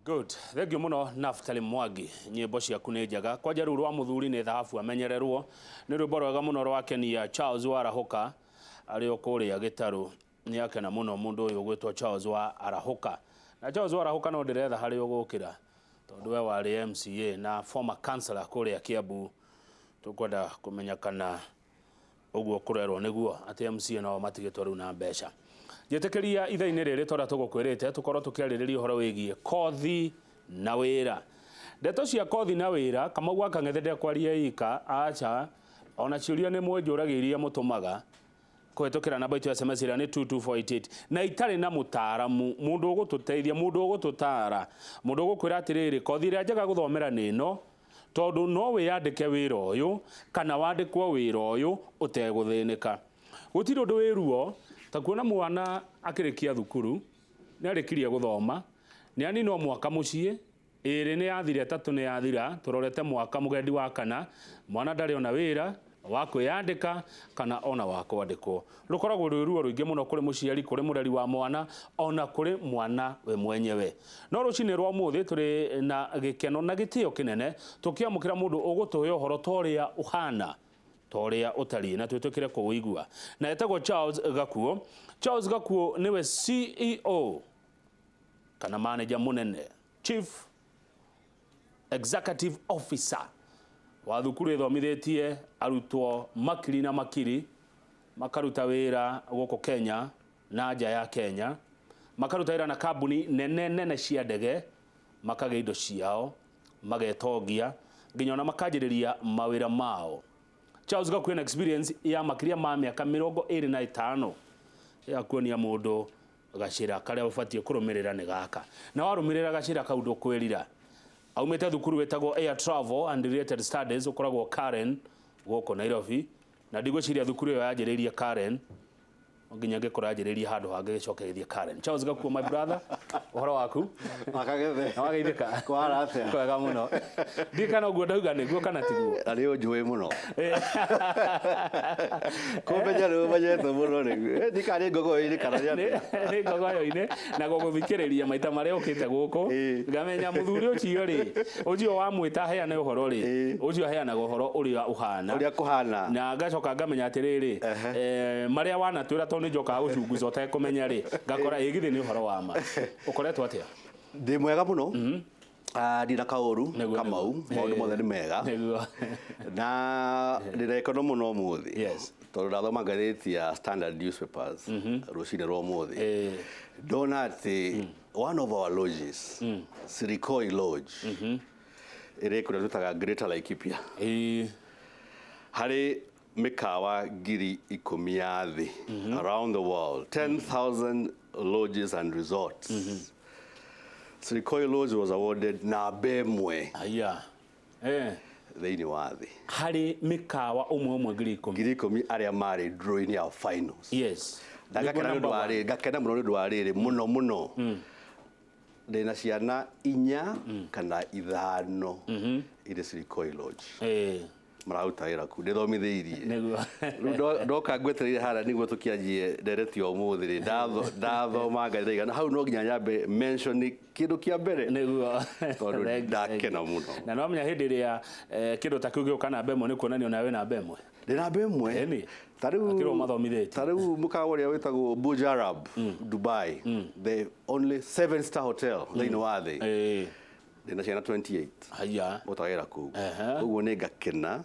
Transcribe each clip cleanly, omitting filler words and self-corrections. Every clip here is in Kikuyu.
Good. Thank you mũno Naftali Mwangi. Nyĩmbo ciaku nĩ njega. Kwanja rĩu rwa mũthuri nĩ thahabu amenyererwo. Nĩ rwĩmbo rwega mũno rwakenia Charles Warahũka arĩ o kũrĩa Gĩtarũ. Nĩ akena mũno mũndũ ũyũ ũgwĩtwo Charles wa Arahũka. Na Charles wa Arahũka no ndĩretha harĩa ũgũkĩra tondũ we warĩ MCA na former councillor kũrĩa Kiambu. Tũkwenda kũmenya kana ũguo kũrerwo nĩguo atĩ MCA nao matigĩtwo rĩu na mbeca. Njĩtĩkĩria ithaa-inĩ rĩrĩ torĩa tũgũkwĩrĩte tũkorwo tũkĩarĩrĩria ũhoro wĩgiĩ kothi na wĩra. Ndeto cia kothi na wĩra, Kamau wa Kang'ethe ndekwaria ika, aca, ona ciũria nĩ mũnjũragia iria mũtũmaga kũhĩtũkĩra namba itũ ya SMS ĩrĩa nĩ 22488 na itarĩ na mũtaaramu, mũndũ ũgũtũteithia, mũndũ ũgũtũtaara, mũndũ ũgũkwĩra atĩrĩrĩ, kothi ĩrĩa njega gũthomera nĩ ĩno, tondũ no wĩyandĩke wĩra ũyũ kana wandĩkwo wĩra ũyũ ũtegũthĩnĩka. Gũtirĩ ũndũ wĩ ruo ta kuona mwana akĩrĩkia thukuru, nĩ arĩkirie gũthoma, nĩ aninwo mwaka mũciĩ, ĩrĩ nĩ yathira, ĩtatũ nĩ yathira, tũrorete mwaka mũgendi wa kana, mwana ndarĩ ona wĩra wa kwĩyandĩka kana ona wa kwandĩkwo. Rũkoragwo rwĩ ruo rũingĩ mũno kũrĩ mũciari, kũrĩ mũreri wa mwana, ona kũrĩ mwana we mwenyewe. No rũcinĩ rwa ũmũthĩ tũrĩ na gĩkeno na gĩtĩo kĩnene tũkĩamũkĩra mũndũ ũgũtũhe ũhoro ta ũrĩa ũhana, ta ũrĩa ũtariĩ na twĩtĩkĩre kũũigua. Na etagwo Charles Gakuo. Charles Gakuo nĩwe CEO kana manager mũnene, Chief Executive Officer wa thukuru ĩthomithĩtie arutwo makiri na makiri makaruta wĩra gũkũ Kenya na nja ya Kenya, makaruta wĩra na kambuni nene nene cia ndege, makagĩa indo ciao, magetongia nginya ona makanjĩrĩria mawĩra mao. Charles Gakuo ena experience ya makĩria ma mĩaka 25 ya kuonia mũndũ gacĩra karĩa ũbatiĩ kũrũmĩrĩra nĩ gaka, na warũmĩrĩra gacĩra kau ndũkwĩrira. Aumĩte thukuru wĩtagwo Air Travel and Related Studies ũkoragwo Karen gũkũ Nairobi, na ndigwĩciria thukuru ĩyo yanjĩrĩirie Karen, no nginya ngĩkorwo yanjĩrĩirie handũ hangĩ gĩcoke gĩthiĩ Karen. Charles Gakuo, my brother, ũhoro waku? Wakagethe. Na wageithĩka? Kwara atĩa? Kwega mũno. Ndiũĩ kana ũguo ndauga nĩguo kana tiguo. Na nĩ ũnjũĩ mũno. Kũmenya nĩ ũmenyete mũno rĩu. Ndikana nĩ ngogoyo-inĩ kana nĩ atĩa? Nĩ ngogoyo-inĩ na gũgũthikĩrĩria maita marĩa ũkĩte gũkũ ngamenya mũthuri ũcio rĩ, ũcio wamwĩta aheane ũhoro rĩ, ũcio aheanaga ũhoro ũrĩa ũhana. Ũrĩa kũhana. Na ngacoka ngamenya atĩrĩrĩ, marĩa wanatwĩra tondũ nĩ njokaga gũcunguca ũtekũmenya rĩ, ngakora ĩ githĩ nĩ ũhoro wa ma. Ũkoretwo atĩa? Ndĩ mwega mũno. Ah, ndina kaũru Kamau, maũndũ mothe nĩ mega. Na ndĩna gĩkeno mũno ũmũthĩ. Tondũ ndathoma ngathĩti ya Standard Newspapers rũcinĩ rwa ũmũthĩ. Ndona atĩ one of our lodges, Sirikoi Lodge, ĩrĩ kũrĩa twĩtaga Greater Laikipia. Harĩ mĩkawa 10,000 ya thĩ around the world, 10,000 lodges and resorts. Sirikoi Lodge was awarded namba 1 Aya. Thĩinĩ wa thĩ. Harĩ mĩkawa ũmwe ũmwe 10,000. 10,000 arĩa marĩ drawing ya finals. Na ngakena nĩ ũndũ wa rĩrĩ, ngakena mũno nĩ ũndũ wa rĩrĩ mũno mũno. Ndĩna ciana 4 kana 5 irĩ Sirikoi Lodge. Mararuta wĩra kuu, ndĩthomithĩirie. Rĩu ndoka ngwetereire harĩa nĩguo tũkĩanjie ndereti ya ũmũthĩ rĩ, ndathoma ngathĩti igana, hau no nginya nyambe mention kĩndũ kĩa mbere. Tondũ ndakena mũno. Na no menya hĩndĩ ĩrĩa kĩndũ ta kĩu gĩũka namba 1 nĩ kuonania onawe wĩ namba 1. Ndĩ namba 1. Ĩni. Ta rĩu Akĩrwo mathomithĩtie. Ta rĩu mũkawa ũrĩa wĩtagwo Burj Arab, Dubai, the only 7 star hotel thĩinĩ wa thĩ. Ndĩna ciana 28. Haya. Ũrutaga wĩra kũu. Koguo nĩ ngakena.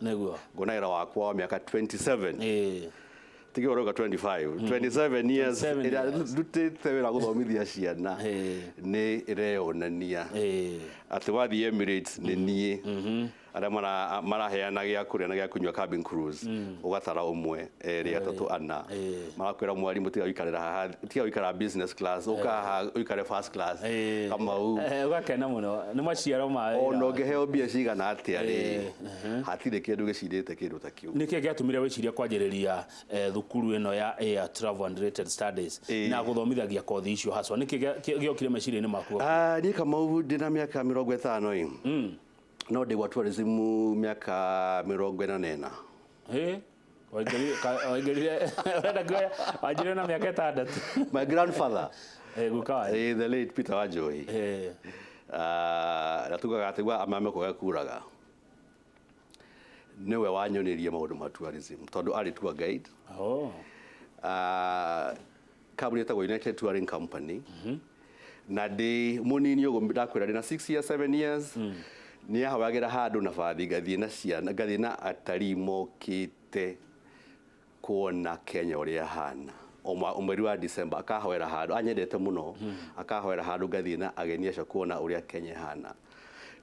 Ngona wĩra wakwa wa mĩaka 27. Tiga ũrauga 25. 27 years 27 ĩrĩa years. ndutĩte wĩra gũthomithia ciana nĩ ĩreyonania. Atĩ wathiĩ Emirates nĩ niĩ. Arĩa maraheana gĩa kũrĩa na gĩa kũnyua cabin crews, ũgatara 1, 2, 3, 4. Marakwĩra mwarimũ tiga gũikarĩra haha, tiga gũikara business class, ũka haha ũikare first class. Kamau. Ũgakena mũno nĩ maciaro ma wĩra. Ona ũngĩheo mbia cigana atĩa rĩ, hatirĩ kĩndũ gĩcindĩte kĩndũ ta kĩu. Nĩkĩ gĩatũmire wĩcirie kwanjĩrĩria thukuru ĩno ya Air Travel and Related Studies na gũthomithagia kothi icio haswa? Nĩkĩ gĩokire meciria-inĩ maku? Niĩ Kamau ndĩna mĩaka 50 ĩ. No ndĩ gwa tourism mĩaka 44. Ĩ, waingĩrire, ũrenda kuoya, wanjĩrire na mĩaka 6. My grandfather. Guka wanyu. The late Peter Wanjohi. Na tugaga atĩ gwa amame kwaga kuraga nĩwe wanyonirie maũndũ ma tourism tondũ arĩ tour guide. Oh. Kambuni ĩtagwo United Touring Company. Na ndĩ mũnini ũguo ndakwĩra ndĩ na 6 years 7 years, nĩ ahoyagĩra handũ na bathi ngathiĩ na ciana, ngathiĩ na atarii mokĩte kuona Kenya ũrĩa hana. O mweri wa December akahoera handũ, anyendete mũno, akahoera handũ ngathiĩ na ageni acio kuona ũrĩa Kenya ĩhana.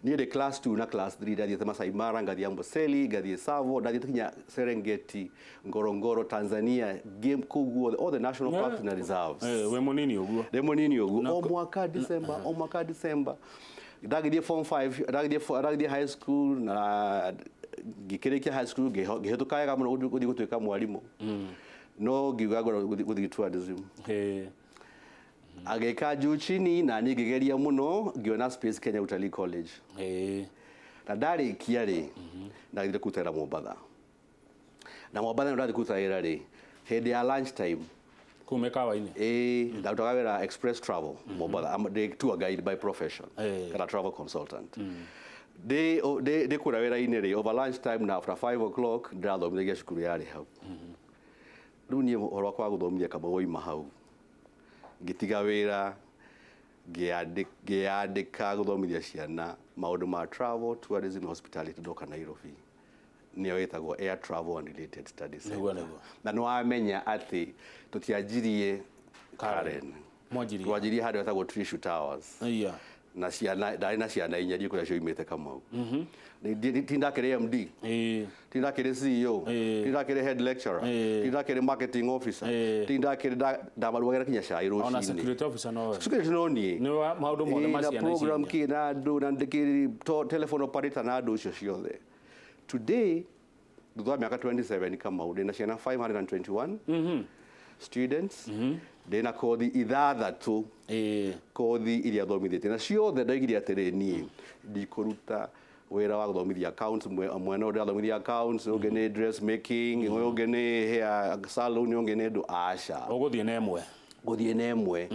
Niĩ ndĩ class 2 na class 3 ndathiĩte Masai Mara, ngathiĩ Amboseli, ngathiĩ Tsavo, ndathiĩte nginya Serengeti, Ngorongoro, Tanzania, game kũu guothe, all the national parks na reserves. Wĩ mũnini ũguo. Ndĩ mũnini ũguo, o mwaka December, o mwaka December. Ndagĩthiĩ form 5, ndagĩthiĩ high school na ngĩkĩrĩkia high school ngĩhĩtũka wega mũno gũthiĩ gũtuĩka mwarimũ. No ngiuga ngwenda gũthiĩ tourism. Agĩka juu chini na niĩ ngĩgeria mũno ngĩona Space Kenya Utalii College. Na ndarĩkia rĩ, ndagĩthire kũruta wĩra Mombatha. Na Mombatha nĩ ndathiĩ kũruta wĩra rĩ, hĩndĩ ya lunch time, Kũu mĩkawa-inĩ. Ĩĩ, ndarutaga wĩra Express Travel Mombatha. I'm the tour guide by profession, kana travel consultant. Ndĩ ndĩ kũrĩa wĩra-inĩ rĩ, over lunch time na after 5 o'clock ndĩrathomithagia cukuru yarĩ hau. Rĩu niĩ ũhoro wakwa wa gũthomithia Kamau wauma hau. Ngĩtiga wĩra, ngĩandĩka gũthomithia ciana maũndũ ma travel, tourism na hospitality ndoka Nairobi. Nĩyo ĩtagwo Air Travel and Related Studies Center. Nĩguo, nĩguo. Na nĩ wamenya atĩ tũtianjirie Karen. Mwanjirie. Twanjirie handũ hetagwo Trishu Towers. Iya. Na ciana, ndarĩ na ciana inya ndiũĩ kũrĩa cioimĩte Kamau. Ti ndakĩrĩ MD. Ti ndakĩrĩ CEO. Ti ndakĩrĩ head lecturer. Ti ndakĩrĩ marketing officer. Ti ndakĩrĩ ndamarugagĩra kinya cai Ona rũcinĩ. security officer no we. Security no niĩ. Nĩ wa maũndũ mothe ma Ĩĩ, na ciana ici program inya. kĩ na andũ na ndĩkĩrĩ telephone operator na andũ icio ciothe. Today thutha wa mĩaka 27 Kamau ndĩna ciana 521 students, ndĩna kothi ithathatũ, kothi iria thomithĩtie na ciothe ndoigire atĩrĩ niĩ ndikũruta wĩra wa gũthomithia accounts, mwena ũyũ ndĩrathomithia accounts, ũngĩ nĩ dressmaking, ũyũ ũngĩ nĩ hair salon, ũngĩ nĩ ndũ, aca. Ũgũthiĩ na ĩmwe. Gũthiĩ na ĩmwe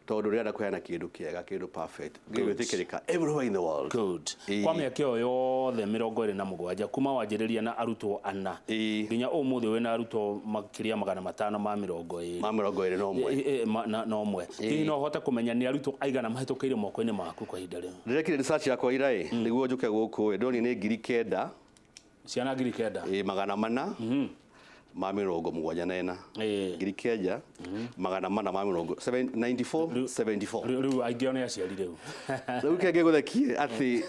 tondũ ndĩrenda kũheana kĩndũ kĩega, kĩndũ perfect gĩgwĩtĩkĩrĩka everywhere in the world. Good. Kwa mĩaka ĩyo yothe 27 kuma wanjĩrĩria na arutwo ana nginya ũmũthĩ wĩna arutwo makĩria 520. Ma 21. Na ũmwe. Hihi no ũhote kũmenya nĩ arutwo aigana mahĩtũkĩire moko-inĩ maku kwa ihinda rĩu? Ndĩrekire research yakwa ira ĩ, nĩguo njũke gũkũ ĩ, ndonire nĩ 9,000. Ciana 9,000. Ĩ, 474. 9,400 ma mĩrongo 94 74. Rĩu aingĩ ao nĩ aciari rĩu. Rĩu kĩngĩ gũthekie atĩ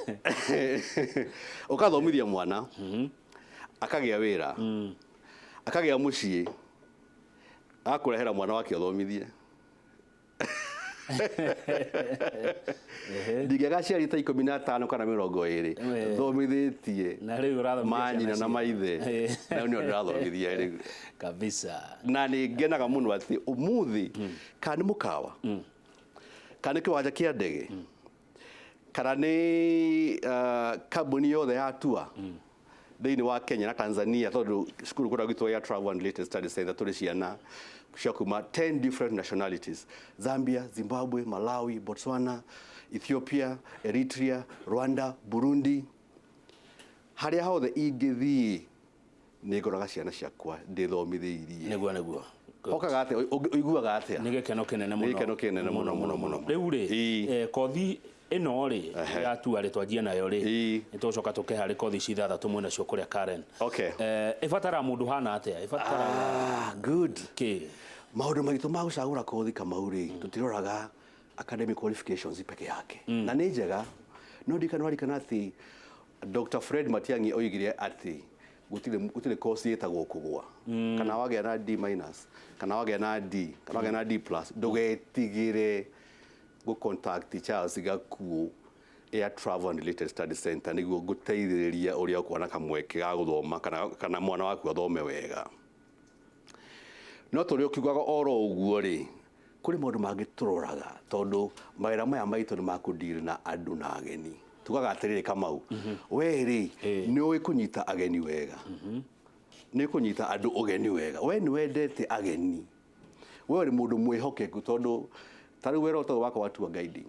ũkathomithia mwana akagĩa wĩra, akagĩa mũciĩ, agakũrehera mwana wake athomithie. Ndingĩaga aciari ta 15 kana 20 thomithĩtie Na rĩu ũrathomithia manyina ciana na maithe. Na rĩu nĩo ndĩrathomithia rĩu. Kabisa. Na nĩ ngenaga mũno atĩ ũmũthĩ kana nĩ mũkawa, kana nĩ kĩwanja kĩa ndege, kana nĩ kambuni yothe ya tour thĩinĩ wa Kenya na Tanzania, tondũ cukuru kũrĩa gwitũ ya Travel and Related Studies Center tũrĩ ciana cia kuma 10 different nationalities: Zambia, Zimbabwe, Malawi, Botswana, Ethiopia, Eritrea, Rwanda, Burundi. Harĩa hothe ingĩthiĩ nĩ ngoraga ciana ciakwa ndĩthomithĩirie. Nĩguo, nĩguo. Okaga atĩa, ũiguaga atĩa? Nĩ gĩkeno kĩnene mũno. Nĩ gĩkeno kĩnene mũno, mũno, mũno. Rĩu rĩ, kothi ĩno rĩ ya tour rĩ twanjie nayo rĩ, nĩ tũgũcoka tũke harĩ kothi ici ithathatũ mwĩna cio kũrĩa Karen. Ĩbataraga mũndũ hana atĩa? Ĩbataraga Good. kĩ? Maũndũ maitũ ma gũcagũra kothi Kamau rĩ, tũtiroraga academic qualifications peke yake. Na nĩ njega, no ndirikana warikana atĩ Dr. Fred Matiang'i oigire atĩ gũtirĩ kosi ĩtagwo kũgũa. Kana wagĩa na D minus, kana wagĩa na D, kana wagĩa na D plus, ndũgetigĩre gũ contact Charles Gakuo Air Travel and Related Studies Center nĩguo ngũteithĩrĩria ũrĩa ũkuona kamweke ga gũthoma kana mwana waku athome wega. No tũrĩ ũkiugaga oro ũguo rĩ, kũrĩ maũndũ mangĩ tũroraga tondũ mawĩra maya maitũ nĩ ma kũdeal na andũ na ageni. Tugaga atĩrĩrĩ Kamau, we rĩ nĩ ũĩ kũnyita ageni wega, nĩ kũnyita andũ ũgeni wega, we nĩ wendete ageni, we ũrĩ mũndũ mwĩhokeku tondũ ta rĩu wĩra ũyũ wakwa wa tour guiding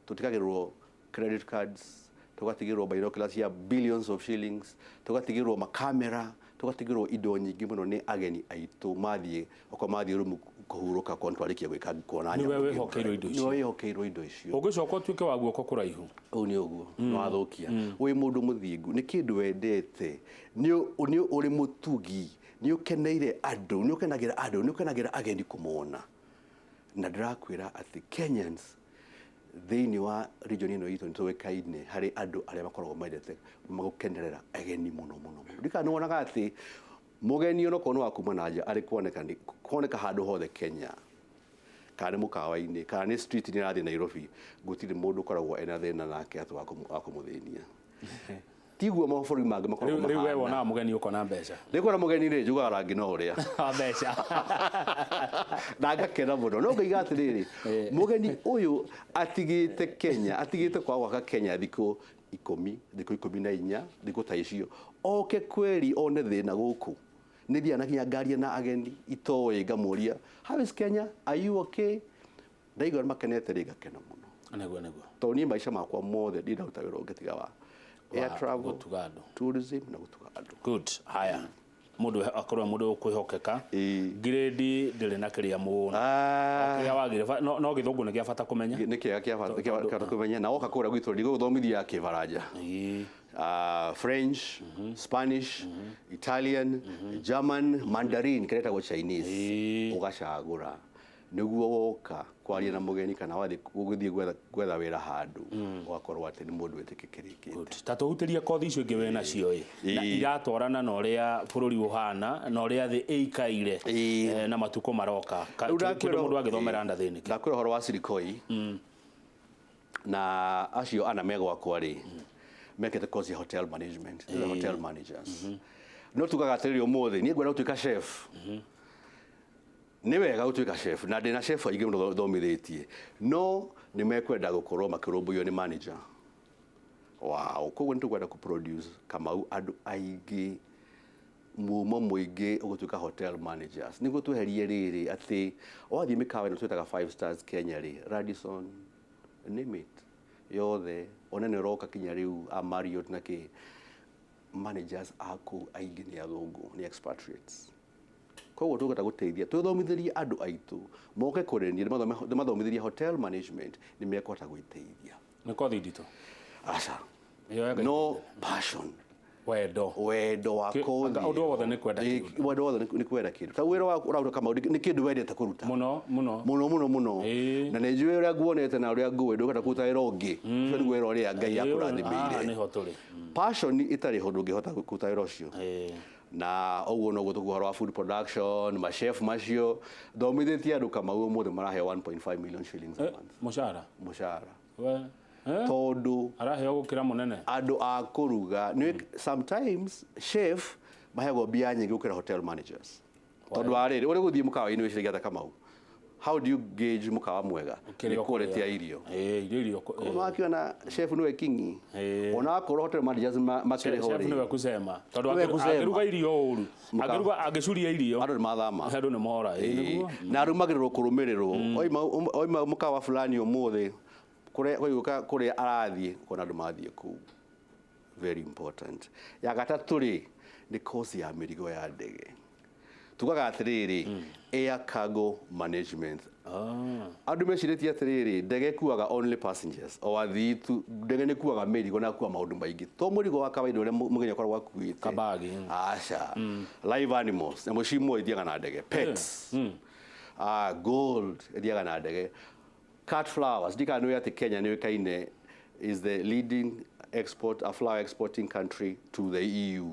tũtigagĩrĩrwo Credit cards, tũgatigĩrwo binoculars cia billions of shillings, tũgatigĩrwo makamera, tũgatigĩrwo indo nyingĩ mũno nĩ ageni aitũ mathiĩ, okorwo mathiĩ rumu kũhurũka kwa twarĩkia gwĩka kuona. Nĩwe wĩhokeirwo indo icio. Nĩwe wĩhokeirwo indo icio. Ũngĩcoka ũtuĩke wa guoko kũraihu. Ũũ nĩ ũguo nĩ wathũkia. Wĩ mũndũ mũthingu, nĩ kĩndũ wendete, nĩ ũrĩ mũtugi, nĩ ũkeneire andũ, nĩ ũkenagĩra andũ, nĩ ũkenagĩra ageni kũmona. Na ndĩrakwĩra atĩ Kenyans thĩinĩ wa region ĩno itũ nĩ tũĩkaine harĩ andũ arĩa makoragwo mendete gũkenerera ageni mũno mũno mũno. Ndikana nĩ wonaga atĩ mũgeni onokorwo nĩ wa kuma na nja arĩ kuoneka nĩ kuoneka handũ hothe Kenya, kana nĩ mũkawa-inĩ, kana nĩ street nĩ arathiĩ Nairobi, gũtirĩ mũndũ ũkoragwo ena thĩna nake atĩ wa kũmũthĩnia. Tiguo mabũrũri mangĩ makoragwo Rĩu we mahana. Wonaga mũgeni ũkona mbeca. Rĩu mũgeni rĩ, njugaga rangi no ũrĩa Wa mbeca. Na ngakena mũno. No ngaiga atĩrĩrĩ, mũgeni ũyũ atigĩte Kenya, atigĩte kwaga gwaka Kenya thikũ 10, thikũ 14, thikũ ta icio, oke kweri one thĩna gũkũ. Nĩ thiaga na nginya ngaria na ageni itoĩ, ngamũria, "How is Kenya? Are you okay?" Ndaigua nĩ makenete rĩ, ngakena mũno. Nĩguo. Tondũ niĩ maica makwa mothe ndindaruta wĩra ũngĩ tiga wa air travel, gũtuga andũ. tourism na gũtuga andũ. Good. Haya, mũndũ akorwo mũndũ ũkwĩhokeka. Grade ndĩrĩ na kĩrĩa mũno. Kĩrĩa wagire no gĩthũngũ nĩ gĩa bata kũmenya. Nĩ kĩega kĩa bata, kĩa bata kũmenya. Na woka kũrĩa gwitũ ndigũgũthomithia kĩbaranja, French, Spanish, Italian, German, Mandarin kĩrĩa ĩtagwo Chinese. Ũgacagũra nĩguo woka kwaria na mũgeni kana wathiĩ gũthiĩ gwetha wĩra handũ, ũgakorwo atĩ nĩ mũndũ wĩtĩkĩrĩkĩte. Good. Ta tũhutĩrie kothi icio ingĩ wĩ nacio ĩ, na iratwarana na ũrĩa bũrũri ũhana na ũrĩa thĩ ĩikaire, na matukũ maroka. Rĩu Kĩndũ mũndũ angĩthomera ndathĩnĩke. Ndakwĩra ũhoro wa Sirikoi na acio ana me gwakwa rĩ, mekĩte course ya hotel management. They're hotel managers. No tugaga atĩrĩrĩ, ũmũthĩ niĩ ngwenda gũtuĩka chef. Nĩ wega gũtuĩka chef, na ndĩna chef aingĩ mũno thomithĩtie, no nĩ mekwenda gũkorwo makĩrũmbũiyo nĩ manager wao. Koguo nĩ tũkwenda kũ produce Kamau andũ aingĩ, mumo mũingĩ ũgũtuĩka hotel managers, nĩguo tweherie rĩrĩ atĩ wathiĩ mĩkawa ĩno twĩtaga five stars Kenya rĩ, Radisson, name it, yothe, one nĩ ũroka kinya rĩu a Marriott na kĩ, managers a kũu aingĩ nĩ athũngũ, nĩ expatriates. Koguo tũkwenda gũteithia twĩthomithĩrie andũ aitũ moke kũrĩ niĩ, ndĩmathomithĩrie hotel management, nĩ mekũhota gwĩteithia. Nĩ kothi nditũ? Aca. Yoyaga No passion. Wendo. Wendo wa kothi. Ũndũ o wothe nĩ kwenda kĩndũ. Wendo wothe nĩ kwenda kĩndũ. Ta wĩra wa ũraruta Kamau nĩ kĩndũ wendete kũruta. Mũno mũno. Mũno mũno mũno. Na nĩ njũĩ ũrĩa nguonete na ũrĩa ngũĩ, ndũkwenda kũruta wĩra ũngĩ. Ũcio nĩguo wĩra ũrĩa Ngai akũrathimĩire. Nĩho tũrĩ. Passion ĩtarĩ ho, ndũngĩhota kũruta wĩra ũcio. Na ũguo noguo tũkuga ũhoro wa food production, machef macio thomithĩtie andũ Kamau ũmũthĩ maraheo 1.5 million shillings a month. Mũcara? Mũcara. We eh? Tondũ Araheo gũkĩra mũnene. Andũ a kũruga nĩ sometimes chef maheagwo mbia nyingĩ gũkĩra hotel managers, tondũ wa rĩrĩ, ũrĩ gũthiĩ mũkawa-inĩ wĩciragia ta Kamau, how do you gauge mũkawa mwega? Kĩrĩa Nĩ quality ya ũkũrĩa. irio. Irio Wakiona chef nĩwe kingi, ona akorwo hotel managers makĩrĩ ho Chef rĩ, nĩwe kusema, tondũ Nĩwe kusema. angĩruga irio ũru, angĩruga, angĩcuria irio, andũ nĩ mathama. Andũ nĩ mora. Nĩguo. Na arũmagĩrĩrwo kũrũmĩrĩrwo. Oima mũkawa fulani ũmũthĩ, kũrĩa kũigũka kũrĩa arathiĩ, ũkona andũ mathiĩ kũu. Very important. Ya gatatũ rĩ, nĩ course ya mĩrigo ya ndege. Tugaga atĩrĩrĩ, air cargo management. Andũ mecirĩtie atĩrĩrĩ, ndege ĩkuaga only passengers, o athii tu. Ndege nĩ ĩkuaga mĩrigo na kuua maũndũ maingĩ, to mũrigo wa kawaida ũrĩa mũgeni akoragwo akuĩte. Kabagi. Aca. Live animals, nyamũ ci muoyo ithiaga na ndege. Pets, gold ithiaga na ndege. Cut flowers. Ndikana nĩ atĩ Kenya nĩ ũĩkaine is the leading export, a flower exporting country to the EU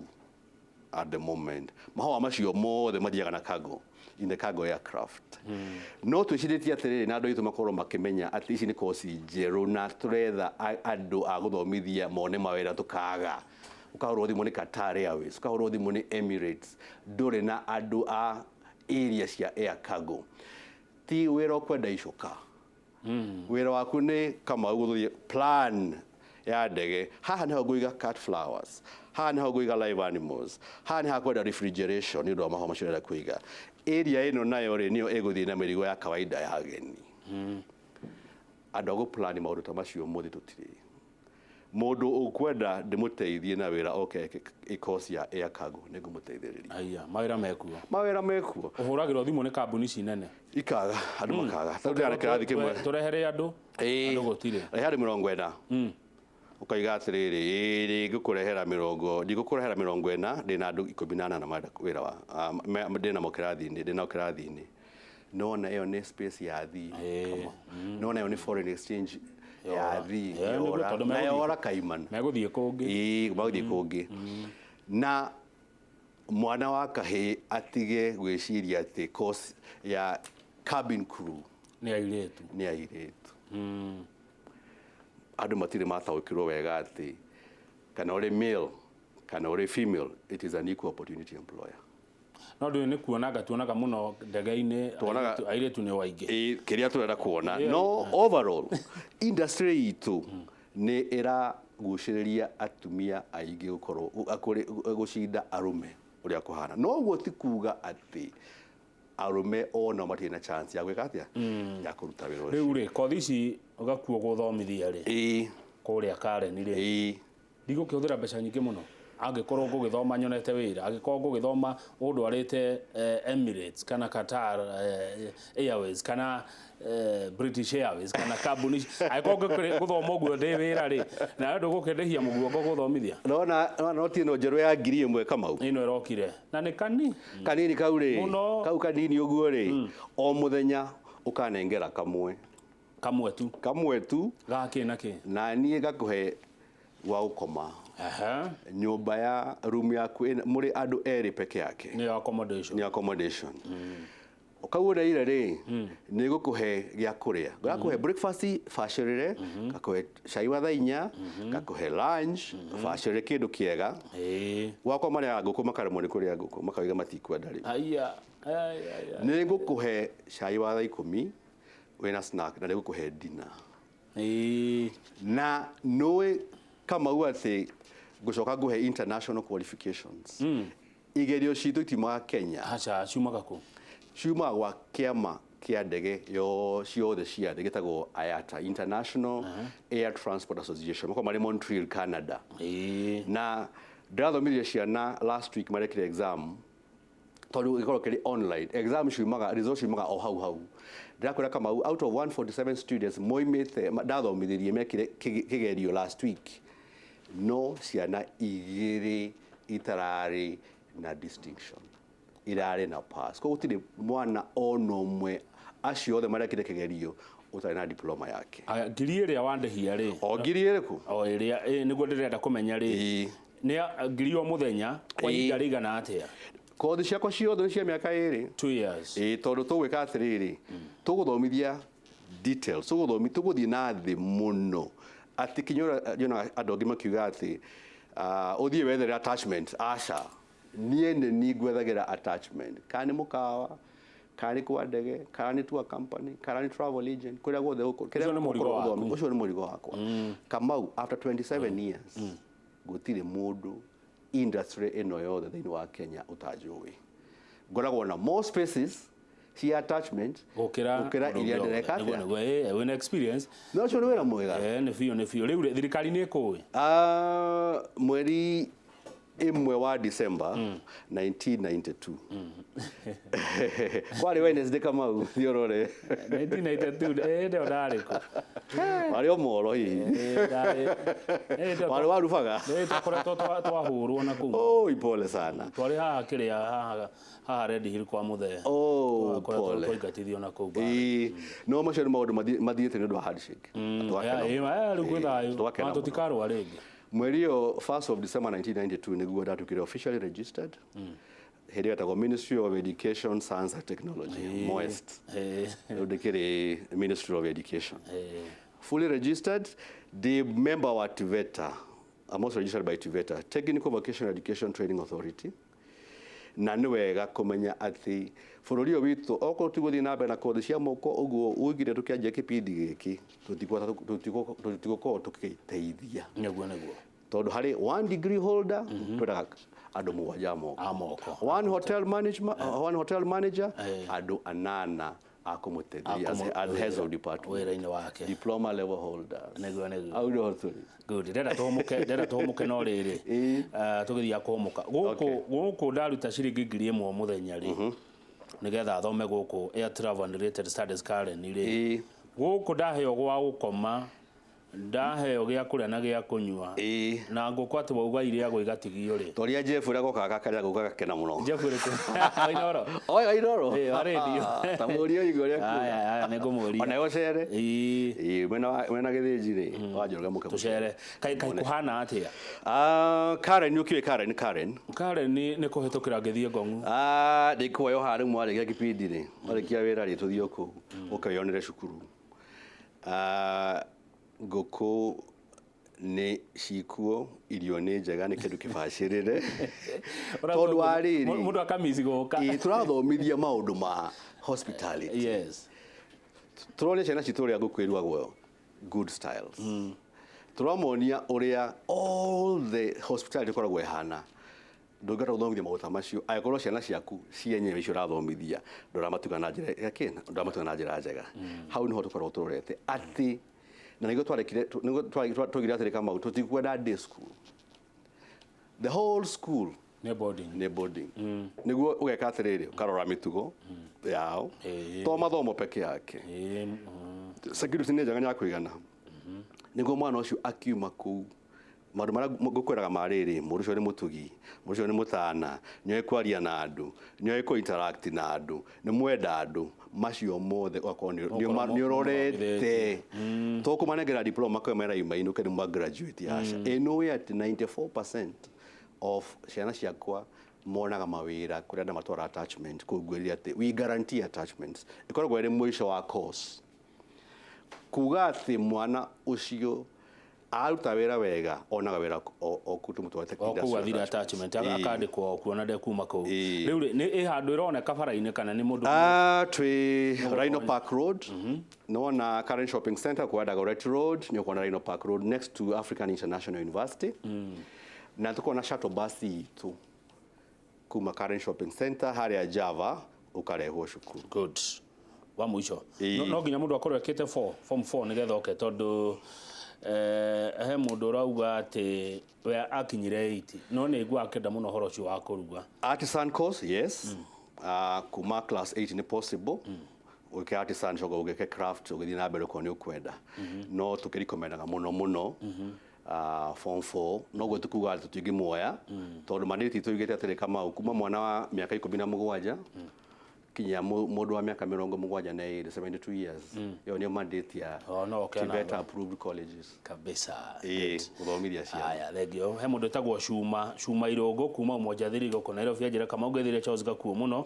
at the moment. Mahũa macio mothe mathiaga na cargo, in the cargo aircraft. No twĩcirĩtie atĩrĩrĩ, na andũ aitũ makorwo makĩmenya atĩ ici nĩ koci njerũ na tũretha andũ a gũthomithia mone mawĩra. Tũkaga ũkahũrwo thimũ nĩ Qatar Airways, ũkahũrwo thimũ nĩ Emirates, ndũrĩ na andũ a area cia air cargo. Ti wĩra ũkwenda icoka, wĩra waku nĩ Kamau gũthiĩ plan ya ndege. Haha nĩho ngũiga cut flowers, haha nĩho ngũiga live animals, haha nĩ hakwenda refrigeration nĩ ũndũ wa mahũa macio ndĩrenda kũiga. Area ĩno nayo rĩ, nĩyo ĩgũthiĩ na mĩrigo ya kawaida ya ageni. Andũ a gũplan maũndũ ta macio ũmũthĩ tũtirĩ. Mũndũ ũkwenda ndĩmũteithie na wĩra oke ĩkosi ya air cargo, nĩngũmũteithĩrĩria. Aya mawĩra mekuo. Mawĩra mekuo. Ũhũragĩrwo thimũ nĩ kambuni ici nene? Ikaga andũ, makaga tondũ ndĩrarĩ kĩrathi kĩmwe. Tũrehere andũ. Andũ gũtirĩ. Rehe andũ 40. Ũkaiga atĩrĩrĩ, ĩĩ ngũkũrehera 40, ndigũkũrehera 40, ndĩna andũ 18 marenda wĩra wa ndĩnamo kĩrathi-inĩ, ndĩnao kĩrathi-inĩ. Nona ĩyo nĩ space ya thii. Nona ĩyo nĩ foreign exchange ya thii. Yora. Na yora kaimana. Megũthiĩ kũngĩ. Ĩĩ, magũthiĩ kũngĩ. Na mwana wa kahĩĩ atige gwĩciria atĩ course ya cabin crew nĩ airĩtu. Nĩ airĩtu. Andũ matirĩ mataũkĩrwo wega atĩ kana ũrĩ male kana ũrĩ female, it is an equal opportunity employer. No ndũĩ nĩ kuona ngatuonaga mũno ndege-inĩ airĩtu nĩ waingĩ. Ĩĩ, kĩrĩa tũrenda kuona no overall industry itũ nĩ ĩragucĩrĩria atumia aingĩ gũkorwo gũcinda arũme ũrĩa kũhana. No ũguo ti kuga atĩ arũme ona matirĩ na chance ya gwĩka atĩa, ya kũruta wĩra ũcio. Rĩu rĩ, kothi ici ũgakuo gũthomithia rĩ, kũrĩa Karen rĩ, ndigũkĩhũthĩra mbeca nyingĩ mũno angĩkorwo ngũgĩthoma nyonete wĩra, angĩkorwo ngũgĩthoma ũndwarĩte Emirates kana Qatar Airways kana British Airways kana kambuni, angĩkorwo ngũthoma ũguo ndĩ wĩra rĩ, nawe ndũgũkĩndĩhia mũguongo gũthomithia. Nona noti ĩno njerũ ya 1000 Kamau. Ĩno ĩrokire na nĩ kani kanini kau rĩ, kau kanini ũguo rĩ, o mũthenya ũkanengera kamwe. Kamwe tu. Kamwe tu. Gakĩ na kĩ? Na niĩ ngakũhe gwa gũkoma. Nyũmba ya room yaku mũrĩ andũ erĩ peke yake. Nĩ accommodation. Nĩ accommodation. Kau ũrĩire rĩ, nĩ ngũkũhe gĩa kũrĩa. Ngakũhe breakfast bacĩrĩre, ngakũhe cai wa thaa inya, ngakũhe lunch bacĩrĩre kĩndũ kĩega. Gwakwa marĩaga ngũkũ makaremwo nĩ kũrĩa ngũkũ, makauga matikwenda rĩu. Nĩ ngũkũhe cai wa thaa 10 wĩna snack na nĩ ngũkũhe dinner. Na nũĩ Kamau atĩ ngũcoka ngũhe international qualifications. Igerio citũ itiumaga Kenya. Aca, ciumaga kũ? Ciumaga gwa kĩama kĩa ndege yo ciothe cia thĩ gĩtagwo IATA, International Air Transport Association. Makoragwo marĩ Montreal, Canada. Na ndĩrathomithirie ciana last week marekire exam tondũ gĩkoragwo kĩrĩ online. Exam ciumaga, results ciumaga o hau hau. Ndĩrakwĩra Kamau, out of 147 students moimĩte ndathomithĩrie mekire kĩgerio last week, no ciana igĩrĩ itararĩ na distinction, irarĩ na pass. Koguo gũtirĩ mwana ona ũmwe acio othe marekire kĩgerio ũtarĩ na diploma yake. Ngiri ĩrĩa wandĩhia rĩ? O ngiri ĩrĩkũ? O ĩrĩa, nĩguo ndĩrenda kũmenya rĩ. Nĩ ngiri o mũthenya kwa ihinda rĩigana atĩa? Kothi ciakwa ciothe nĩ cia mĩaka ĩrĩ. 2 years. Ĩĩ, tondũ tũgwĩka atĩrĩrĩ, tũgũthomithia details, tũgũthiĩ na thĩ mũno. Atĩ kinya ũrĩa nyonaga andũ angĩ makiuga atĩ ũthiĩ wethere attachment, aca. Niĩ nĩ niĩ ngwethagĩra attachment. Kana nĩ mũkawa, kana nĩ kwa ndege, kana nĩ tour company, kana nĩ travel agent, kũrĩa guothe ũcio nĩ mũrigo waku. Ũcio nĩ mũrigo wakwa. Kamau, after 27 years, gũtirĩ mũndũ industry ĩno yothe thĩinĩ wa Kenya ũtanjũĩ. Ngoragwo na more spaces cia attachment gũkĩra iria ndĩreka atĩa. Wĩna experience. No ũcio nĩ wĩra mwega. Nĩ biũ, nĩ biũ. Rĩu thirikari nĩ ĩkũĩ? Mweri 1 wa December 1992. Kwarĩ Wednesday Kamau, thiĩ ũrore. 1992, ndĩo ndarĩ kũ? Warĩ o moro hihi. Warĩ warubaga? Twakoretwo twahũrwo na kũu. Oi, pole sana. Twarĩ haha kĩrĩa, haha Red Hill kwa Mũthee. Oh, pole. Twaingatithio na kũu. No macio nĩ maũndũ mathiĩte nĩ ũndũ wa handshake. Rĩu gwĩ thayũ. Tũtikarũa rĩngĩ. Mweri ũyũ 1st of December 1992 nĩguo ndatuĩkire officially registered. Hĩndĩ ĩyo yetagwo Ministry of Education, Science and Technology, MOEST. Rĩu ndĩkĩrĩ Ministry of Education. Fully registered, the member wa TVETA. I'm also registered by TVETA, Technical Vocational Education Training Authority. Na nĩ wega kũmenya atĩ bũrũri ũyũ witũ okorwo tũgũthiĩ na mbere na kothi cia moko ũguo ũigire tũkĩanjia kĩbindi gĩkĩ, tũtigũkorwo tũkĩteithia. Nĩguo, nĩguo. Tondũ harĩ one degree holder twendaga andũ 7 a moko. A moko. One hotel management, one hotel manager, andũ 8 A kũmũteithia as heads of department, wĩra-inĩ wake, diploma level holders. Nĩguo, nĩguo. Au nĩho tũrĩ. Good. Ndĩrenda tũhũmũke, ndĩrenda tũhũmũke, no rĩrĩ, tũgĩthiĩ kũhũmũka gũkũ, gũkũ ndaruta ciringi 1000 mũthenya rĩ, nĩgetha thome gũkũ Air Travel and Related Studies Karen rĩ, gũkũ ndaheo gwa gũkoma, ndaheo gĩa kũrĩa na gĩa kũnyua, na ngũkũ atĩ wauga irĩagwo igatigio rĩ? Toria Jeff ũrĩa gokaga gakarĩa gũka gakena mũno. Jeff ũrĩkũ? Wainoro? Oi, Wainoro. Ĩĩ, wa radio. Ta mũrie ũigue ũrĩa kuga. Aya, aya, nĩngũmũria. Ona ũcere. Ĩĩ. Ĩĩ, mwena Gĩthĩnji rĩ, wa Njoroge mũke. Tũcere. Kaĩ kaĩ kũhana atĩa? Ah, Karen, nĩ ũkĩũĩ Karen, Karen? Karen nĩ kũhĩtũkĩra ngĩthiĩ Ngong'u. Ah, ndĩkuoya haha rĩu mwarĩkia kĩbindi rĩ, mwarĩkia wĩra rĩ, tũthiĩ o kũu ũkeyonere cukuru. Ah, ngũkũ nĩ cikuo, irio nĩ njega, nĩ kĩndũ kĩbacĩrĩre, tondũ wa rĩrĩ, Mũndũ akamici gũka. Ĩĩ, tũrathomithia maũndũ ma hospitality. Tũronia ciana citũ ũrĩa ngũkũ ĩrugagwo good styles, tũramonia ũrĩa all the hospitality ĩkoragwo ĩhana. Ndũngĩhota gũthomithia maũndũ ta macio angĩkorwo ciana ciaku cienyewe icio ũrathomithia ndũramatuga na njĩra ya kĩ, ndũramatuga na njĩra njega. Hau nĩho tũkoragwo tũrorete atĩ, na nĩguo twarekire, nĩguo twaugire atĩrĩ, Kamau, tũtikwenda day school, the whole school Nĩ boarding. Nĩ boarding, nĩguo ũgeka atĩrĩrĩ, ũkarora mĩtugo yao, to mathomo peke yake. Security nĩ njega, nĩ ya kũigana, nĩguo mwana ũcio akiuma kũu, maũndũ marĩa ngũkwĩraga ma rĩrĩ, mũndũ ũcio nĩ mũtugi, mũndũ ũcio nĩ mũtana, nĩoĩ kwaria na andũ, nĩoĩ kũ interact na andũ, nĩ mwenda andũ, macio mothe ũgakorwo nĩ ũrorete. To kũmanengera diploma kwe meraima inũke nĩ mwa graduate, aca. Ĩ nĩũĩ atĩ 94% of ciana ciakwa monaga mawĩra kũrĩa andũ matwara attachment kũu? Ngwĩrire atĩ we guarantee attachments, ĩkoragwo ĩrĩ mũico wa course, kuga atĩ mwana ũcio aruta wĩra wega onaga wĩra o kũu tũmũtwarĩte. O kũu athire attachment, akandĩkwo o kuo na ndekuma kũu. Rĩu rĩ, nĩ ĩ handũ ĩroneka bara-inĩ kana nĩ mũndũ? Ah, twĩ Rhino Park Road. Nĩwona Karen Shopping Center kwa Dagoretti Road, nĩ ũkuona Rhino Park Road next to African International University, na tũkona shuttle bus itũ kuma Karen Shopping Center harĩa Java, ũkarehwo cukuru. Good. Wa mũico, no nginya mũndũ akorwo ekĩte 4 form 4 nĩgetha oke, tondũ he mũndũ ũrauga atĩ we akinyire 8 no nĩ aigua akĩenda mũno ũhoro ũcio wa kũruga? Artisan course, yes. Kuma class 8 nĩ possible ũgĩke artisan, coka ũgĩke craft, ũgĩthiĩ na mbere okorwo nĩ ũkwenda, no tũkĩrikomendaga mũno mũno form 4. Noguo tukuga atĩ tũtingĩmuoya, tondũ mandate tũigĩte atĩrĩ, Kamau, kuma mwana wa mĩaka 17 kinya mũndũ wa mĩaka 72, 72 years, ĩyo nĩyo mandate ya Oh, no oke TVET namba. approved colleges. Kabisa. Ĩĩ, gũthomithia ciana. Aya, thengio. He mũndũ wĩtagwo Cuma Cuma Irũngũ kuma Umoja Thirigo kũ Nairobi, anjĩra kama ũngĩthire Charles Gakuo mũno.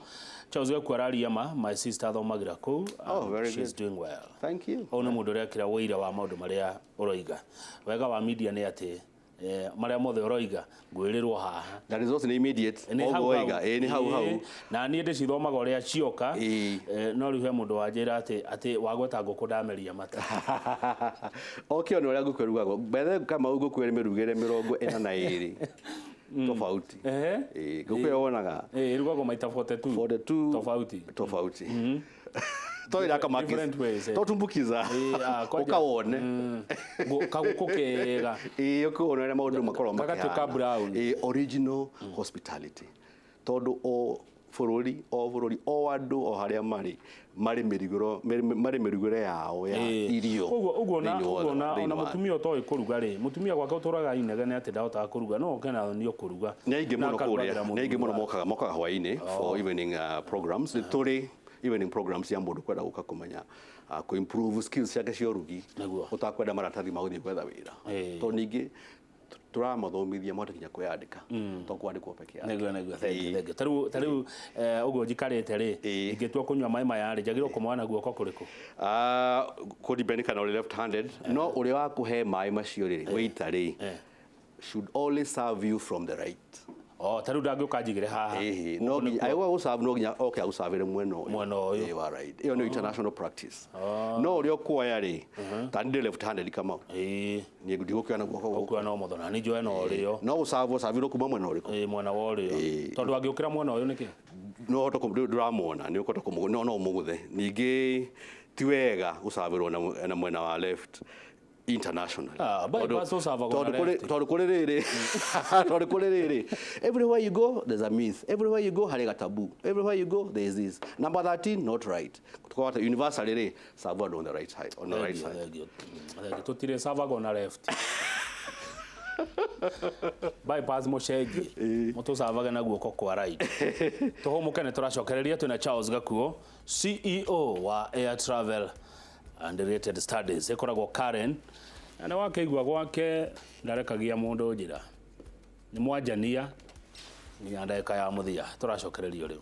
Charles Gakuo araria ma, my sister athomagĩra kũu Oh, and very she's good. doing well. Thank you. Ũyũ nĩ mũndũ ũrekĩra ũira wa maũndũ marĩa ũroiga. Wega wa media nĩ atĩ marĩa mothe ũroiga ngwĩrĩrwo haha. Na results nĩ immediate. Nĩ hau Ũguo hau. waiga, ĩĩ, nĩ hau hau. Ĩĩ, na niĩ ndĩcithomaga ũrĩa cioka. No rĩu he mũndũ wanjĩra atĩ wagweta ngũkũ ndameria mata. Oke ona ũrĩa ngũkũ ĩrugagwo bethe, kama ngũkũ ĩrĩ mĩrugĩre 42 tofauti. Ĩĩ, ngũkũ ĩyo wonaga Ĩrugagwo maita 42 42 tofauti. Tofauti to ĩrĩa kamaki Different ways, eh. to tumbukiza. Ĩĩ, ah, kwanja- Ũkawone. Kagũkũ kega. Ĩĩ, ũkawona ũrĩa maũndũ makoragwo Gagatuĩka makĩhana. brown. Ĩĩ, original hospitality, tondũ o bũrũri o bũrũri, o andũ o harĩa marĩ mĩrugĩre yao ya irio. Ũguo ũguo na thĩinĩ wa- ũguo na thĩinĩ ona wa- mũtumia ũtoĩ kũruga rĩ, mũtumia gwake ũtũraga inegene atĩ ndahotaga kũruga, no oke na onio kũruga. Nĩ aingĩ Na mũno kũrĩa, akarugagĩra nĩ aingĩ mũno. mũthuri. Mokaga hwaĩ-inĩ for evening programs. Nĩ tũrĩ evening programs ya mũndũ kwenda gũka kũmenya kũ improve skills ciake cia ũrugi, ũtakwenda maratathi ma gũthiĩ gwetha wĩra, tondũ ningĩ tũramathomithia mahote nginya kwĩyandĩka, to kwandĩkwo peke yake. Nĩguo, thank you, thank you. Tarĩu ũguo njikarĩte rĩ, ingĩtua kũnyua maĩ maya rĩ, njagĩrĩirwo kũmoya na guoko kũrĩkũ? Kũ depend kana ũrĩ left handed, no ũrĩa wa kũhe maĩ macio rĩ, waiter rĩ, should always serve you from the right. Oh, tarĩu ndangĩũka njigĩre haha? Ĩhĩ, no nginya agĩũka gũserve, no nginya oke agũcavĩre mwena ũyũ. Mwena ũyũ. Ĩĩ, wa right. Ĩyo nĩyo international practice. No ũrĩa ũkuoya rĩ, ta niĩ ndĩ left handed, Kamau, niĩ ndigũkĩoya na guoko gũkũ. Ũkuoya na ũmotho, na niĩ njoe na ũrĩo. No gũcavwo cavirwo kuma mwena ũrĩkũ? Ĩĩ, mwena wa ũrĩo. Tondũ angĩũkĩra mwena ũyũ nĩkĩ? No hoto ndũramwona nĩ ũkũhota no no ũmũgũthe. Ningĩ ti wega gũcabĩrwo na mwena wa left internationally. Ah, bypass ũcabagwo na left. Tondũ kũrĩ rĩrĩ, everywhere you go there's a myth, everywhere you go harĩ gatabu, everywhere you go there is this number 13 not right. Tukawata universally rĩ, serve on the right side, on the right side. Thengio, thengio. Tũtirĩ savagwo na left. Bypass mũcenjie, mũtũcavage na guoko kwa right. Tũhũmũke, nĩ tũracokereria. Twĩna Charles Gakuo, CEO wa Air Travel and Related Studies, ĩkoragwo Karen, na nĩ wakĩigua gwake ndarekagia mũndũ njĩra, nĩ mwanjania nginya ndagĩka ya mũthia. Tũracokererio rĩu.